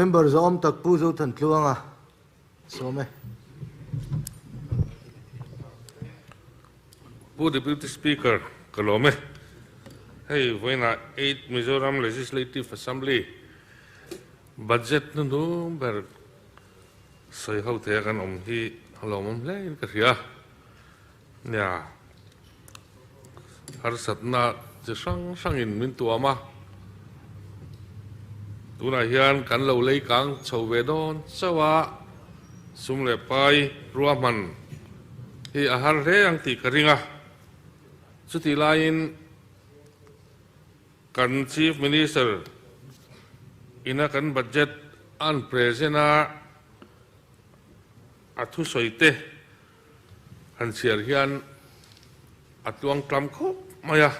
Member zawm tak Pu Zothantluanga sawm e. Pu Deputy Speaker, ka lawm e. Hei vawiinah Eighth Mizoram Legislative Assembly Budget hnuhnung ber sawi ho theia kan awm hi a lawmawm hle in ka hria. Nia, harsatna chi hrang hrangin min tuam a, tunah hian kan lo lei kang chho ve dawn chauh a, sum leh pai ruahman hi a har hle ang tih ka ring a, chutih laiin kan Chief Minister ina kan budget an present a, a thusawi te Han chhiar hian a tluang tlam khawp mai a,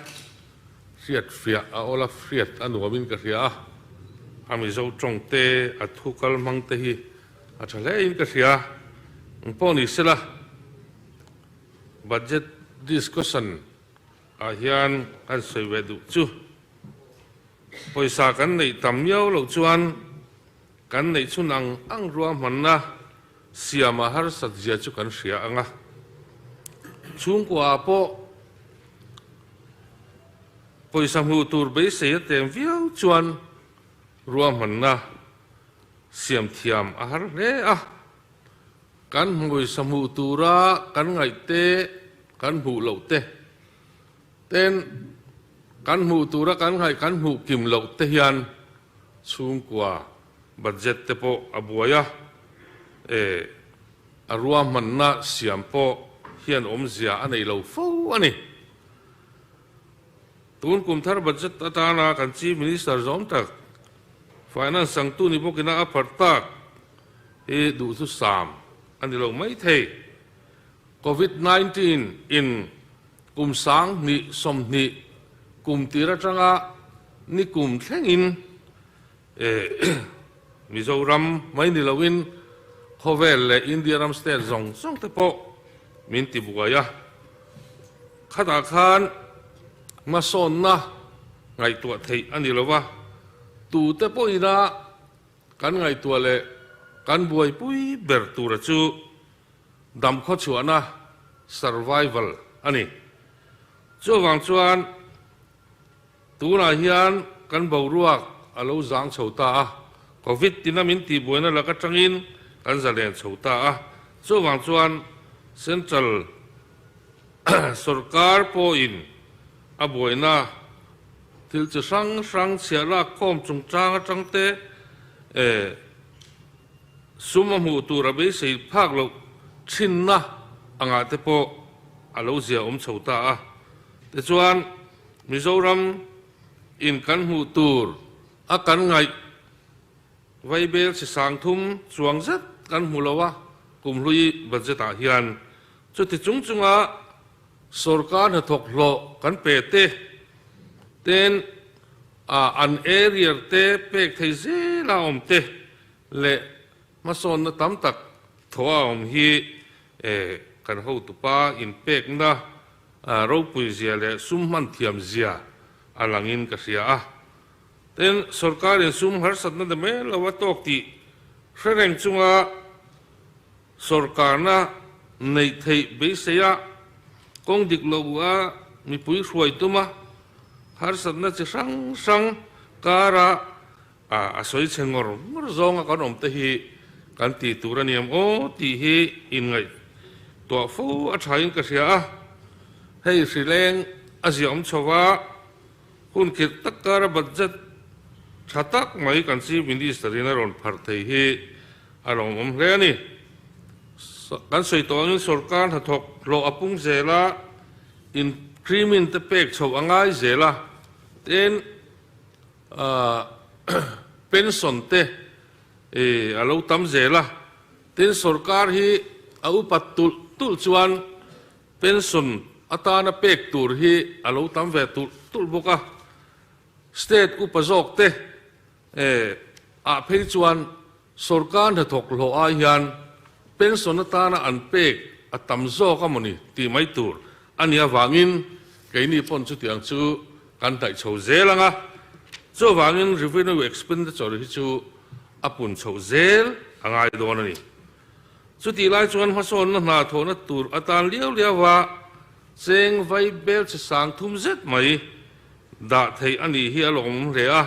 hriat fiah a awl a, hriat a nuamin ka hria a, a Mizo tawng te, a thu kal hmang te hi a tha hle in ka hria. Eng pawh ni sela, budget discussion ah hian kan sawi ve duh chu, pawisa kan neih tam miau loh chuan kan neih chhun ang ang ruahmanna Siam a harsat zia chu kan hria ang a, chhungkua ah pawh pawisa hmuh tur beisei a tlem viau chuan ruahmanna siam thiam a har hle a. Kan pawisa hmuh tura kan ngaih te, kan hmuh loh te, ten kan hmuh tura kan ngaih kan hmuh kim loh te hian chhungkua Budget te pawh a buai a, e a ruahmanna siam pawh hian awmzia a nei lo fo a ni. Tun kum thar budget atana kan Chief Minister zawm tak, Finance sangtu ni bawkina a pharh tak hi duhthusam a ni lo mai thei. Covid 19 in kum 2020 kum tir atanga ni kum thlengin Mizoram mai ni loin khawvel leh India ram state zawng zawng te pawh min ti buai a, khatah khan hmasawnna ngaihtuah theih a ni lo va, tute pawhina kan ngaihtuah leh kan buaipui ber tura chu damkhawchhuahna, survival, a ni. Chuvang chuan. Tunah hian kan boruak a lo zang chho ta a, Covid tina min tihbuaina lak atangin kan zalen chho ta a, chuvang chuan Central sawrkar pawhin a buaina thil chi hrang hrang chhiah lak khawm chungchang atang te sum a hmuh tur a beisei phak loh thinna angah te pawh a lo zia awm chho ta a. Tichuan, Mizoram in kan hmuh tur a kan ngaih vaibel chi 3000 chuang zet kan hmu lo a, kumhlui budget ah hian chuti chung chunga sorkar hnathawk hlawh kan pe te ten a an area te pek thei zela awm te leh hmasawnna tam tak thaw a awm hi kan hotupa inpekna Ropui zia leh sum hman thiam zia a langin ka hria a. Tin, sorkarin sum harsatna de mai lo a tawk tih hre reng chunga sorkarna neih theih beiseia kawng dik lo a mipui hruai tuma harsatna chi hrang hrang kara a sawi chhe ngawr ngawr zawnga kan awm te hi kan tih tur a niam aw tih hi inngaihtuah fo a thain ka hria a. Hei hrileng a ziahawm chho va, hun khirh tak kara budget tha tak mai kan Chief Minister in a rawn pharh thei hi a lawmawm hle a ni. Kan sawi tawh angin sorkar hnathawk hlawh a pung zel a, increment te pek chhoh a ngai zel a, tin, Pension te a lo tam zel a, tin sorkar hi a upat tulh tulh chuan pension atana pek tur hi a lo tam ve tulh tulh bawk a, state upa zawk te ah phei chuan sorkar hnathawk hlawh ai hian pension atana an pek a tam zawk a mawni tih mai tur a nih avangin keini pawn chutiang chu kan hnaih chho zel ang a, chuvangin revenue expenditure hi chu a pun chhoh zel a ngai dawn a ni. Chutih lai chuan hmasawnna hna thawhna tur atan liau liau a cheng vai bel che sang thum zet mai dah theih a nih hi a lawmawm hle a.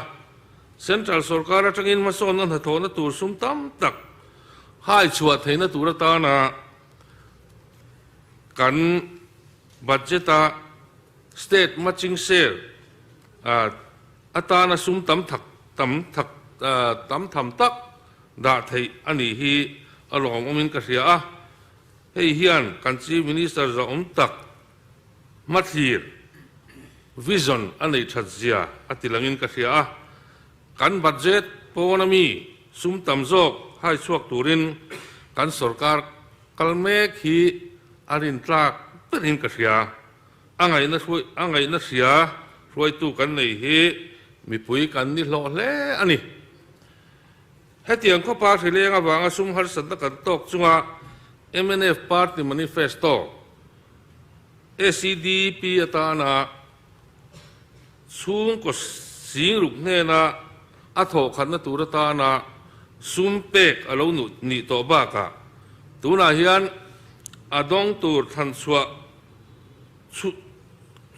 Central sorkar atangin hmasawnna hnathawhna tur sum tam tak hai chhuah theihna tur atana kan budget-a state matching share atana sum tam thak tam thak tam tham tak dah theih a nih hi a lawmawmin ka hria a. Hei hian kan Chief Minister zahawm tak hmathlir, vision, a neih that zia a ti langin ka hria a. Kan budget pawna mi sum tam zawk hai chhuak turin kan sorkar kal mek hi a rintlak berin ka hria. A ngaihna hruai a ngaihna hria hruaitu kan nei hi mipui kan ni hlawh hle a ni. Hetiang khawpa hrileng avanga sum harsatna kan tawk chunga mnf Party Manifesto, SEDP atana chhungkaw singruk hnena a thawhkhatna tur atana sum pek a lo nih tawh bakah tunah hian a dawng tur thlanchhuah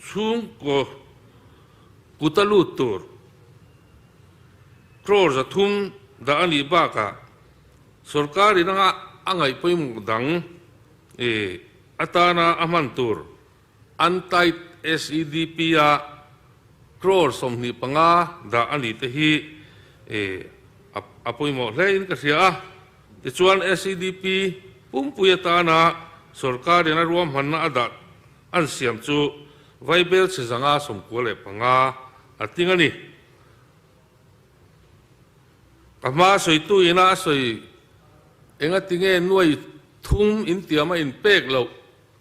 chhungkaw kut a lut tur crore 300 dah a nih bakah sorkar in anga a ngaih pawimawh dang atana a hman tur Untied SEDP-a crore 25 dah a nih te hi a pawimawh hle in ka hria a. Tichuan SEDP pumpui atana sorkar in a ruahmanna a dah an siam chu Vaibel chhe 595 a tling a ni. Ka hma sawitu ina a sawi engatinge nuai thum intiam a inpek loh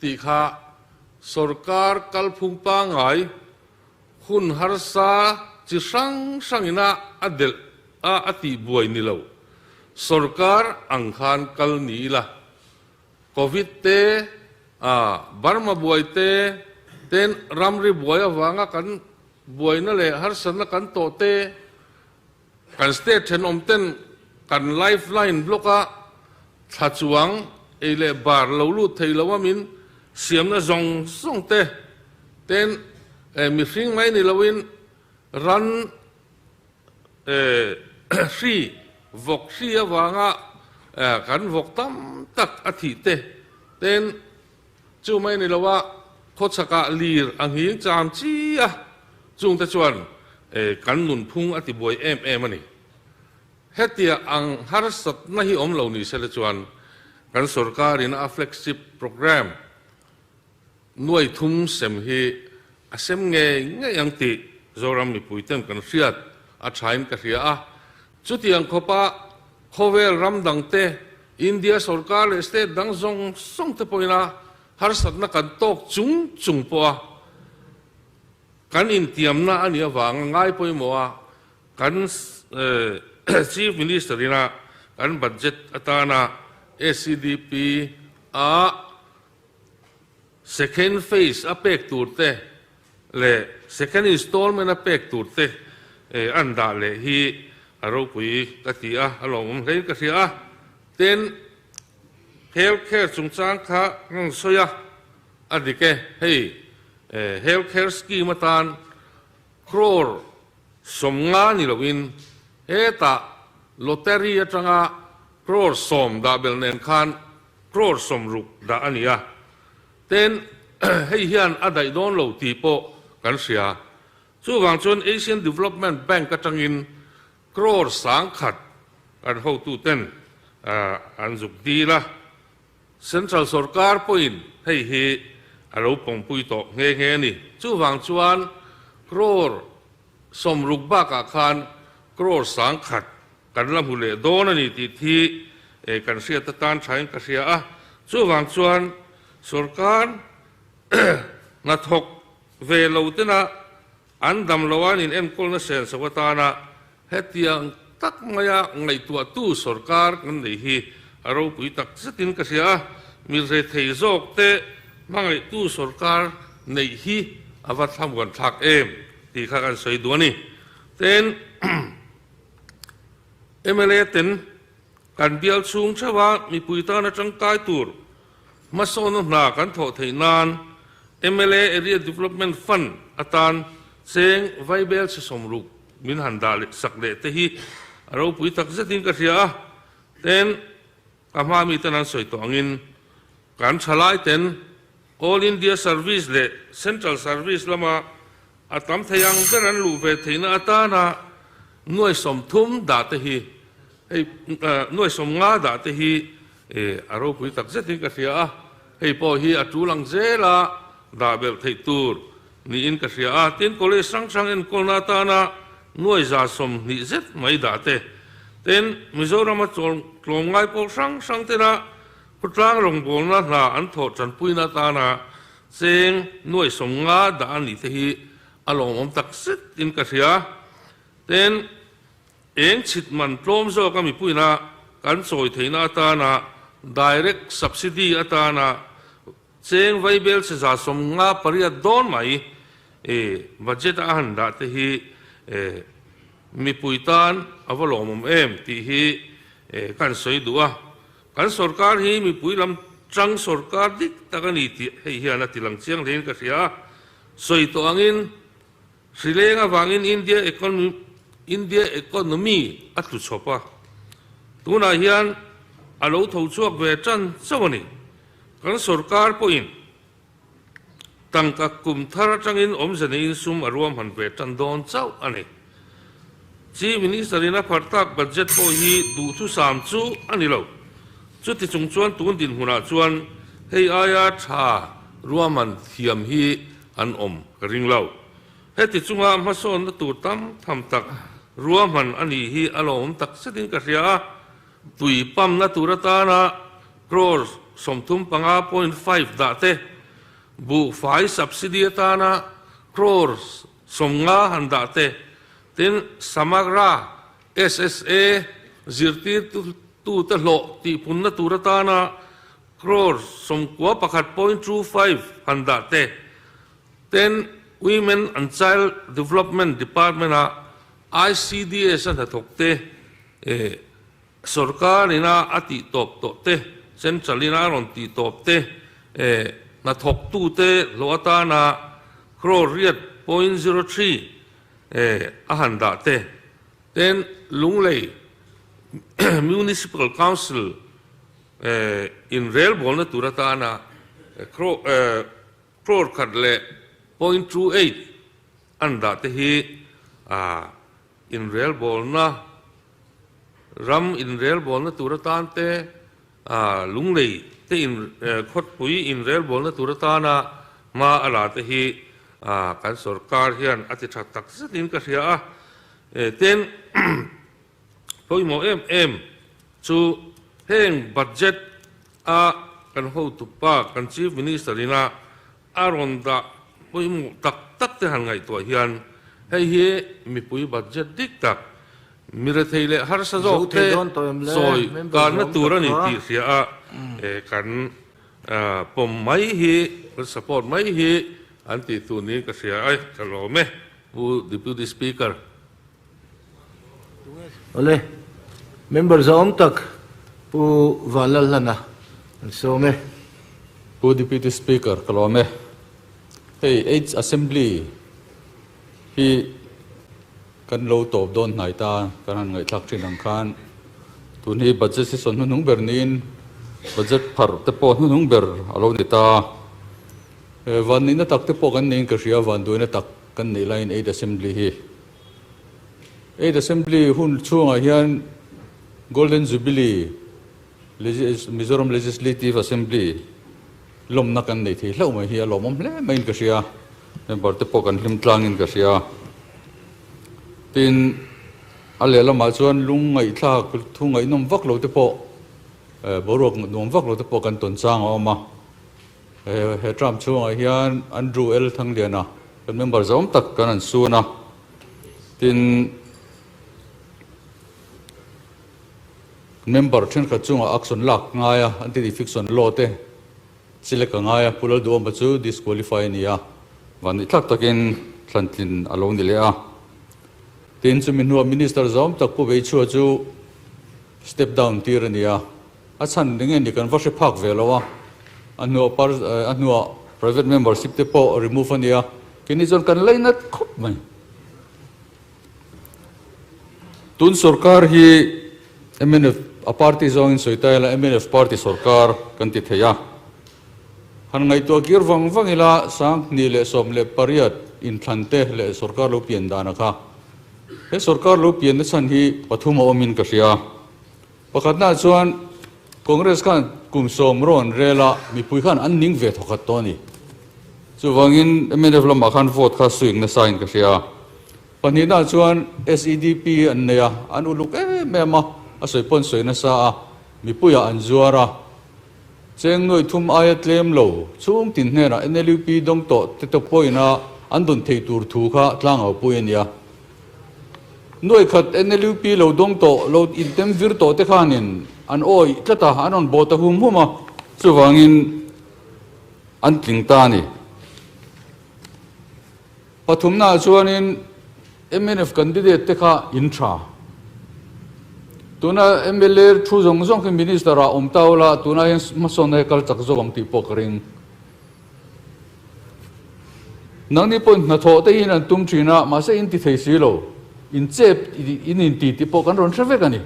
tih kha sorkar kalphung pangngai hun harsa chi hrang hrangina a delh a a tih buai ni lo. Sorkar ang khan kal ni ila Covid te, Burma buai te, ten ramri buai avanga kan buaina leh harsatna kan tawh te, Kan state thenawm ten kan lifeline block a thla chuang ei leh bar lo lut thei lo a min siamna zawng zawng te ten mihring mai ni loin ran hri vawk hri avanga kan vawk tam tak a thih te ten chu mai ni lo a khawchhakah lir a nghing cham chi a. Chungte chuan kan nunphung a tibuai em em a ni. Hetia ang harsatna hi awm lo ni sela chuan kan sorkarin a flagship programme nuai thum sem hi a sem ngei ngei ang tih Zoram mipuiten kan hriat a thain ka hria a. Chutiang khawpa khawvel ram dangte, India sorkar leh state dang zawng zawngte pawhina harsatna kan tawk chung chung pawha Kan intiamna a nih avanga ngai pawimawh a, kan Chief Minister ina kan budget atana SEDP a second phase a pek tur te leh second installment a pek tur te an dah leh hi a ropui ka ti a, a lawmawm hlein ka hria a. Tin, health care chungchang kha ka rawn sawi a, a dik e, hei Health care scheme atan crore 50 ni loin hetah lottery atanga crore 10 dah belh nen khan crore 60 dah a ni a, ten hei hian a daih dawn lo tih pawh kan hria. Chuvang chuan Asian Development Bank atangin crore 1000 kan hotuten an zuk dil a. Central sorkar pawhin hei hi a lo pawmpui tawh nghe nghe a ni. Chuvang chuan crore 60 bakah khan crore 1000 kan la hmu leh dawn a ni tih thi kan hriat atan thain ka hria a. Chuvang chuan sorkar hnathawk ve lo tena an dam loa an inenkawlna senso atana Hetiang tak maia ngaihtuahtu sorkar kan nei hi a ropui tak zetin ka hria a, mi rethei zawkte hmangaihtu sorkar neih hi a va thlamuan thlak em tih kha kan sawi duh a ni. Tin, Mla ten kan bial chhung theuha mipui tana tangkai tur hmasawnna hna kan thawh theih nan mla Area Development Fund atan cheng vaibel chhe sawmruk min han dah leh sak leh te hi a ropui tak zetin ka hria a. Ten ka hma miten an sawi tawh angin kan thalai ten All India Service leh Central Service lama a tam thei ang ber an luh ve theihna atana nuai 30 dah te hi hei nuai 50 dah te hi a ropui tak zetin ka hria a, hei pawh hi a tul ang zela dah belh theih tur niin ka hria a. Tin, college hrang hrang enkawlna atana nuai 120 zet mai dah te, tin, Mizorama tlawmngai pawl hrang hrang tena Khawtlang rawngbawlna hna an thawh tanpuina atana cheng nuai 50 dah a nih te hi a lawmawm tak zet in ka hria. Tin, eng chhit man tlawm zawka mipuina kan chawi theihna atana direct subsidy atana cheng vaibel che 58 dawn mai budget a han dah te hi mipui tan a va lawmawm em tih hi kan sawi duh a. Kan sorkar hi mipui lam tang sorkar dik tak a ni tih hei hian a ti lang chiang hlein ka hria a. Sawi tawh angin hri leng avangin India economy India economy a tlu chhawp a. Tunah hian a lo tho chhuak ve tan chauh a ni. Kan sorkar pawhin Tangka kum thar atangin awmze neiin sum a ruam han ve tan dawn chauh a ni. Chief Minister in a pharh tak budget pawh hi duhthusam chu a ni lo. Chuti chung chuan tun dinhmunah chuan hei aia tha ruahman thiam hi an awm ka ring lo. Heti chunga hmasawnna tur tam tham tak ruahman a nih hi a lawmawm tak zetin ka hria a. Tui pump-na tur atana crore 35.5 dah te, buhfai subsidy atana crore 50 han dah te, tin Samagra SSA zirtirtute hlawh tihpunna tur atana crore 91.25 han dah te, tin Women and Child Development Department-a ICDS-a hnathawk te, E, sorkar ina a tih tawp tawh te, central ina a rawn tih tawp te, e, hnathawktu te hlawh atana crore riat point zero three, e, a han dah te, ten Lunglei Municipal Council, e, inrelbawlna tur atana crore, e, crore khat leh point two eight an dah te hi, a, Inrelbawlna, Ram inrelbawlna tur atan te, lunglei te in khawtpui inrelbawlna tur atana hma a la te hi kan sorkar hian a ti tha tak zetin ka hria a. Tin, pawimawh em em chu heng budget a kan hotupa, kan Chief Minister ina A rawn dah pawimawh tak tak te han ngaihtuah hian hei hi mipui budget dik tak, mi rethei leh harsa zawk te sawi kanna tur a ni tih hria a kan pawm mai hi, kan support mai hi an tih tur niin ka hria a, ka lawm e Pu Deputy Speaker. Awle, member zahawm tak Pu Vanlalhlana an sawm e. Pu Deputy Speaker, ka lawm e. Hei Eighth Assembly hi kan lo tawp dawn hnai ta, kan han ngaihthlak thin ang khan tun hi budget session hnuhnung ber niin budget pharh te pawh hnuhnung ber a lo ni ta. Van nihna tak te pawh kan neiin ka hria, van duaina tak kan neih laiin Eighth Assembly hi. Eighth Assembly hun chhungah hian Golden Jubilee Mizoram Legislative Assembly lawmna kan nei thei hlauh mai hi a lawmawm hle maiin ka hria. Member te pawh kan hlim tlangin ka hria. Tin, a lehlamah chuan lungngaihthlak thu ngaihnawm vak lo te pawh boruak nuam vak lo te pawh kan tawn chang a awm a. He term chhungah hian Andrew L. Thangliana kan member zawm tak kan han sun a, tin member thenkhat chungah action lak ngai a, anti-defection law te chilek a ngai a, Pu Lalduhawma chu disqualify a ni a, vanneih thlak takin thlantlin a lo ni leh a. Tin chumi hnuah minister zawm tak Pu Beichhua chu. step down tir a ni a, a chhan eng nge ni kan va hre phak ve lo a, a hnuah par a hnuah private membership te pawh remove a ni a, keini chuan kan lainat khawp mai. Tun sorkar hi mnf a party zawngin sawi ta ila mnf party sorkar kan ti thei a, han ngaihtuah kir vang vang ila 2018 inthlan te leh sorkar lo pian dana kha he sorkar lo pianna chhan hi pathum a awmin ka hria. Pakhatnaah chuan Congress khan kum sawm rawn rel a, mipui khan an ning ve thawkhat tawh a ni. Chuvangin mnf lamah khan vote kha swing nasa in ka hria. Pahnihnaah chuan SEDP an nei a, an uluk em em a, a sawi pawn sawi nasa a, mipuiah an zuar a. Cheng nuai thum aia tlem lo chhung tin hnenah NLUP dawng tawh te te pawhin a an dawn thei tur thu kha tlangau pui a nia. Nuai khat NLUP lo dawng tawh lo intem vir tawh te khanin an awih tlat a, an rawn bawh ta hum hum a, chuvangin an tling ta a ni. Pathumnaah chuanin mnf candidate te kha in tha. Tuna mla thu zawng zawng khi minister ah awm ta ula tunah hian hmasawnna hi kal chak zawk ang tih pawh ka ring. Nangni pawhin hnathawh te hian an tum thin a, mahse in ti thei si lo, in chep in inti tih pawh kan rawn hre vek a ni.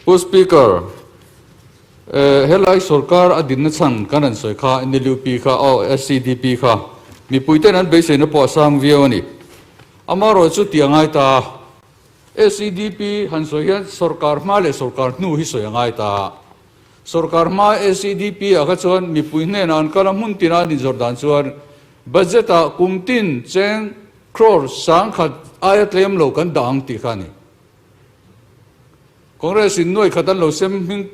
Pu Speaker, Helai sorkar a dinna chhan kan rawn sawi kha NLUP kha aw SCDP kha mipui ten an beiseina pawh a sang viau a ni. Amaherawh chu tih a ngai ta a, SCDP han sawi hian sorkar hma leh sorkar hnu hi sawi a ngai ta a. Sorkar hma SCDP ah kha chuan mipui hnenah an kal a, hmun tina an inzawrh dan chuan budget ah kum tin cheng crore 1000 aia tlem lo kan dah ang tih kha a ni. Congress in nuai khat an lo sem hming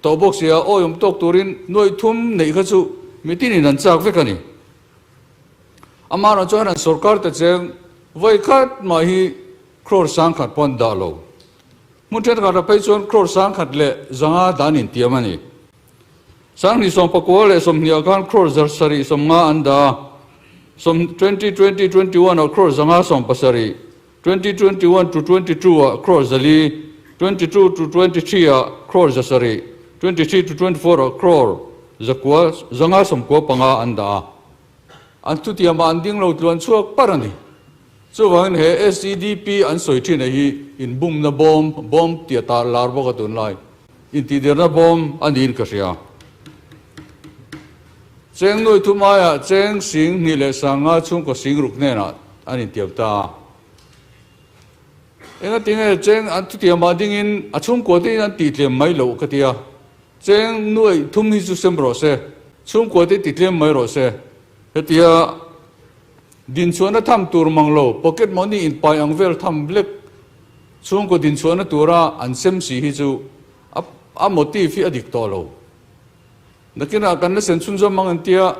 tawh bawk sia, awi awm tawk turin nuai thum neih kha chu mitin in an chak vek a ni. Amaherawh chuan an sorkar te cheng vawi khat mah hi crore 1000 pawh an dah lo. Hmun thenkhatah phei chuan crore 1005 dan intiam a ni. 2019 20 khan crore 750 an dah a, 2020 21 ah crore 570, 2021 to 22 ah crore 400, 22 to 23 ah crore 700, 23 to 24 ah crore 995 an dah a. An thutiamah an ding lo tluan chhuak par a ni. Chuvangin he SEDP an sawi thin a hi inbumna bawm, bawm tia tar lar bawk a tunlai intihderna bawm a niin ka hria. Cheng nuai thum aiah cheng 20,050 chhungkaw 60,000 hnenah an intiam ta a. Engatinge cheng an thutiamah dingin a chhungkua te in an tihtlem mai loh ka ti a. Cheng nuai thum hi chu sem rawh se, chhungkua te titlem mai rawh se. Hetia dinchhuahna tham tur mang lo, pocket money inpai ang vel tham lek chhungkaw dinchhuahna tura an sem si hi chu a a motive hi a dik tawh lo. Nakinah kan la sen chhunzawm mang an tia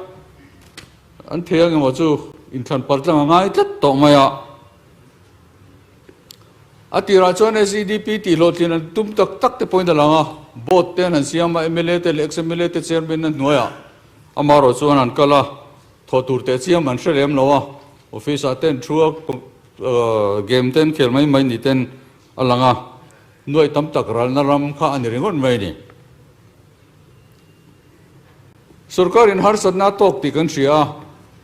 an thei ang emaw chu inthlan par tlang a ngai tlat tawh mai a. A tirah chuan SEDP tih hlawhtlin an tum tak tak te pawhin a lang a, board te an han siam a, mla te leh ex-mla te chairman na hnuaiah amaherawh chuan an kal a, thawh tur teh chiam an hre lem lo a, office ah te an thu a, game te an khel mai mai ni ten a lang a, nuaih tam tak ralna ram kha a ni ringawt mai a ni. Sorkar in harsatna a tawk tih kan hria a,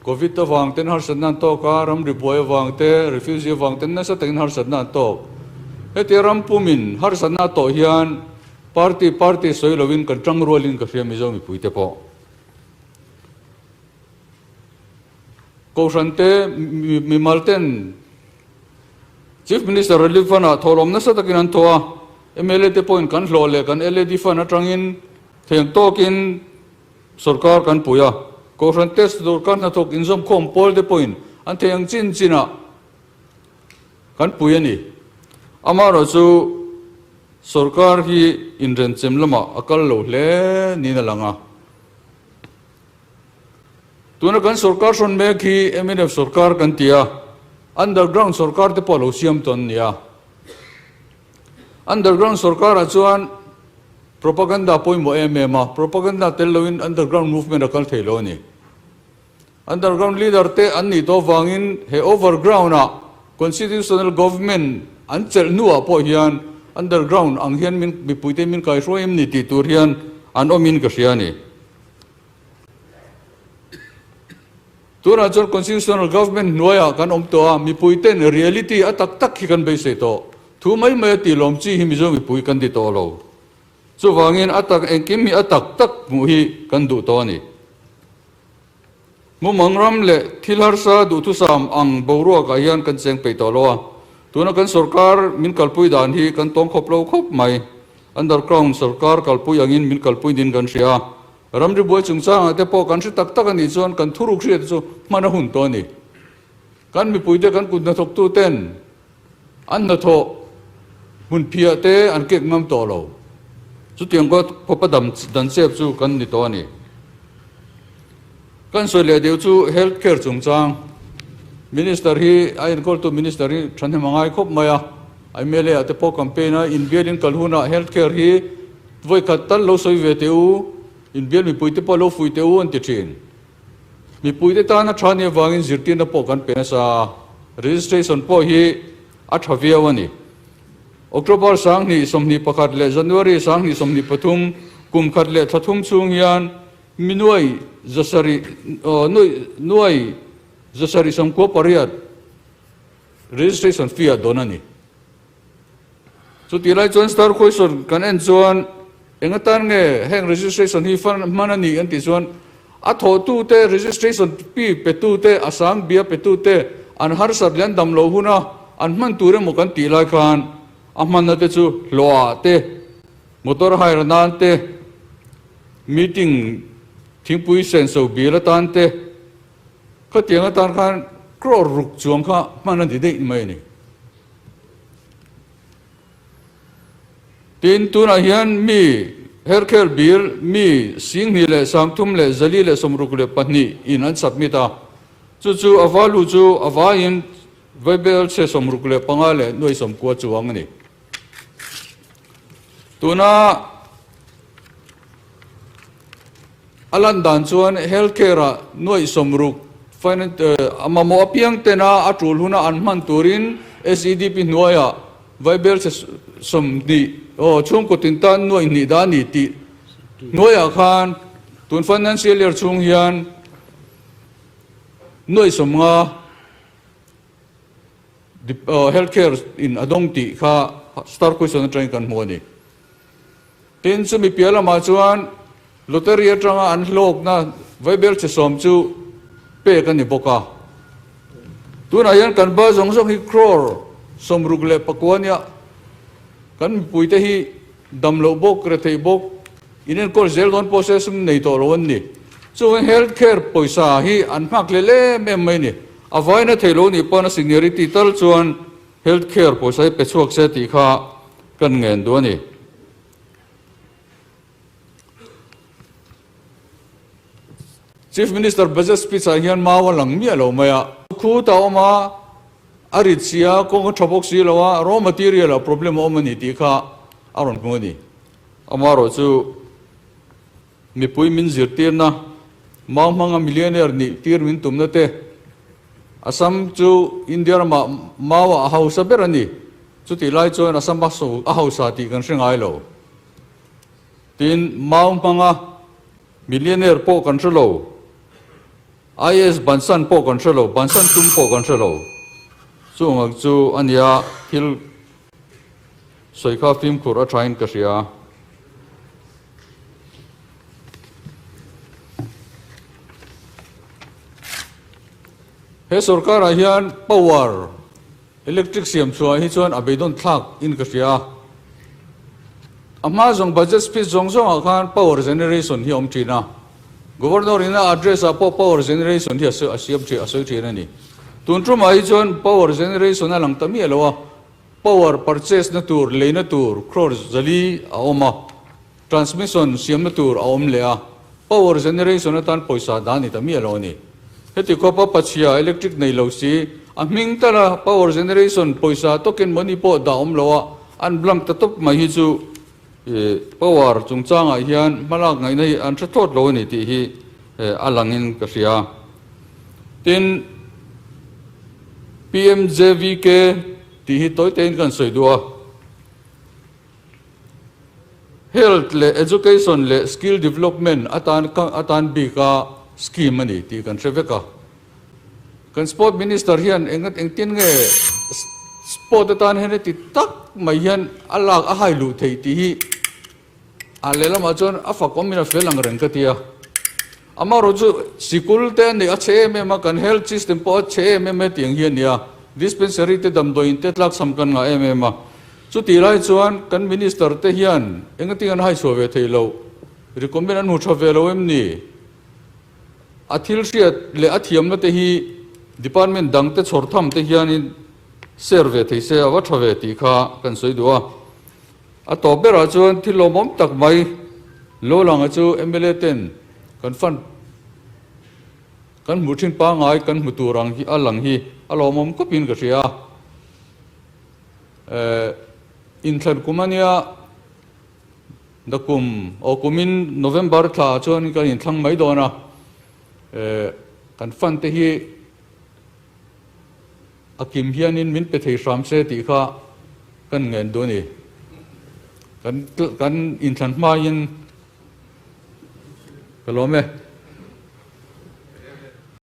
Covid avang ten harsatna an tawk a, ramri buai avang te, refugee avang ten nasa takin harsatna an tawk. Hetia ram pumin harsatna a tawh hian party party sawi lovin kan tang rualin ka hria Mizo mipui te pawh. Kohhran te mimal ten Chief Minister Relief Fund ah thawhlawm nasa takin an thawh a, mla te pawhin kan hlawh leh kan LAD Fund atangin Theng tawkin sorkar kan pui a, Kohhran test dawrkar hnathawk inzawmkhawm pawl te pawhin an thei ang chin chinah kan pui a ni. Amaherawh chu sorkar hi inrenchem lamah a kal lo hle niin a lang a. Tuna kan sorkar hrawn mek hi mnf sorkar kan ti a, underground sorkar te pawh a lo siam tawn a ni a. Underground sorkarah chuan propaganda pawimawh em em a, propaganda tel loin underground movement a kal thei lo a ni. Underground leader te an nih tawh vangin he overground ah constitutional government an chelh hnuah pawh hian underground ang hian min mipuite min kaihruai em ni tih tur hian an awmin ka hria a ni. Tunah chuan constitutional government hnuaiah kan awm tawh a, mipuiten reality a tak tak hi kan beisei tawh. Thu mai mai a tih lawm chi hi Mizo mipui kan ti tawh lo. Chuvangin a tak engkim hi a tak tak hmuh hi kan duh tawh a ni. Mumang ram leh thil harsa duhthusam ang boruakah hian kan cheng peih tawh lo a, tuna kan sorkar min kalpui dan hi kan tawng khawp lo khawp mai. Underground sorkar kalpui angin min kalpui nin kan hria a, ramri buai chungchangah te pawh kan hre tak tak a nih chuan kan thuruk hriat chu hman a hun tawh a ni. Kan mipuite kan kut hnathawktu ten an hnathawh hmun phiah te an kek ngam tawh lo. Chutiang kawt khawpa dam dan chep chu kan ni tawh a ni. Kan sawi leh deuh chu health care chungchang Minister hi a enkawltu Minister hi thahnem a ngai khawp mai a, mla ah te pawh campaign a inbial in kal hunah health care hi vawikhat tal lo sawi ve teh u, inbial mipui te pawh lo fui teh u an ti thin. Mipuite tana tha nih avangin zirtirna pawh kan pe nasa a, registration pawh hi a tha viau a ni. October 20 21 leh January 20 23 kum khat leh thla thum chhung hian mi nuai zasarih nuai zasarih sawmkua pariat registration fee ah dawn a ni. Chutih lai chuan star question kan en chuan eng atan nge heng registration hi hman a nih an tih chuan a thawhtute registration fee petute a sang bia petute an harsat leh an dam loh huna an hman tur emaw kan tih lai khan a hmanna te chu hlawhah te motor hire nan te meeting thingpui senso bil atan te khatiang atan khan crore ruk chuang kha hman a ni daih mai a ni. Tin, tunah hian mi Herkhel bil mi 20 leh 30 leh 462 in an submit a, chu chu a value chu a vaiin vaibel chhe 65 leh nuai 90 chuang a ni. Tuna a lan dan chuan healthcare ah nuai 60 a mamawh apiang tena a tul huna an hman turin SEDP hnuaiah vaibel chhe 20 aw chhungkaw tin tan nuai hnih dah a ni tih hnuaiah khan tun financial year chhung hian nuai 50 healthcare in a dawng tih kha star question atangin kan hmu a ni. Tin, chumi piah lamah chuan lottery atanga an hlawkna vaibel chhe 10 chu pek a ni bawk a. Tunah hian kan ba zawng zawng hi crore 69 nia kan mipuite hi dam loh bawk, retheih bawk, inenkawl zel dawn pawh se sum nei tawh lo an ni. Chuvangin health care pawisa hi an nghak leh em em mai a ni. A vaina thei lo nih pawn a seniority tal chuan Health care pawisa hi pe chhuak se tih kha kan ngen duh a ni. Chief Minister budget speech ah hian mau a lang miah lo mai a. Khu ta awm a, a rit si a, kawng a tha bawk si lo a, raw material ah problem a awm a ni tih kha a rawn hmu a ni. Amaherawh chu Mipui min zirtirna, mau hmanga millionaire nih tir min tumna te, Assam chu India ramah mau ah a hausa ber a ni. Chutih lai chuan Assam a a hausa tih kan hre ngai lo. Tin, mau hmanga millionaire pawh kan hre lo. IAS bansan pawh kan hre lo, bansan tum pawh kan hre lo. Chung ang chu a nia thil sawi kha fimkhur a thain ka hria. He sorkarah hian power electric siam chhuah hi chuan a beidawn thlak in ka hria a. A hma zawng budget speech zawng zawngah khan power generation hi a awm thin a. Governor in a address ah pawh power generation hi a siam thin a sawi thin a ni. Tun tumah hi chuan power generation a lang ta miah lo a. Power purchase na tur leina tur crore 400 a awm a, transmission siamna tur a awm leh a, power generation atan pawisa dah a ni ta miah lo a ni. Heti khawpa pachhia electric nei lo si, a hming tala power generation pawisa token money pawh dah awm lo a, an blank ta tawp mai hi chu power chungchangah hian hmalak ngaihna hi an hre thlawt lo a ni tih hi a langin ka hria. Tin, PMJVK tih hi tawi tein kan sawi duh a. Health leh Education leh Skill Development atan atan bika scheme a ni tih kan hre vek a. Kan Sport Minister hian eng engtin nge Sport atan hian heti tak mai hian a lak a hai luh theih tih hi a lehlamah chuan a fak awmin a fel ang reng ka ti a. Amaherawhchu sikul te a neih a chhe em em a, kan health system pawh a chhe em em e tih ang hi a ni a. Dispensary te damdawiin te tlakchham kan ngah em em a. Chutih lai chuan kan Minister te hian engatin an haichhuah ve thei loh? Recommend an hmu tha ve lo em ni? A thil hriat leh a thiamna te hi Department dang te chhawr tham te hianin share ve thei se a va tha ve tih kha kan sawi duh a. A tawp berah chuan thil lawmawm tak mai lo langa chu mla ten kan fund kan hmuh thin pangngai kan hmu tur ang hi a lang hi a lawmawm khawpin ka hria a. Inthlan kum a nia, nakum aw kumin November thla ah chuan kan inthlang mai dawn a, kan fund te hi a kim hianin min pe thei hram se tih kha kan ngen duh a ni. Kan kan inthlan hmain ka lawm e.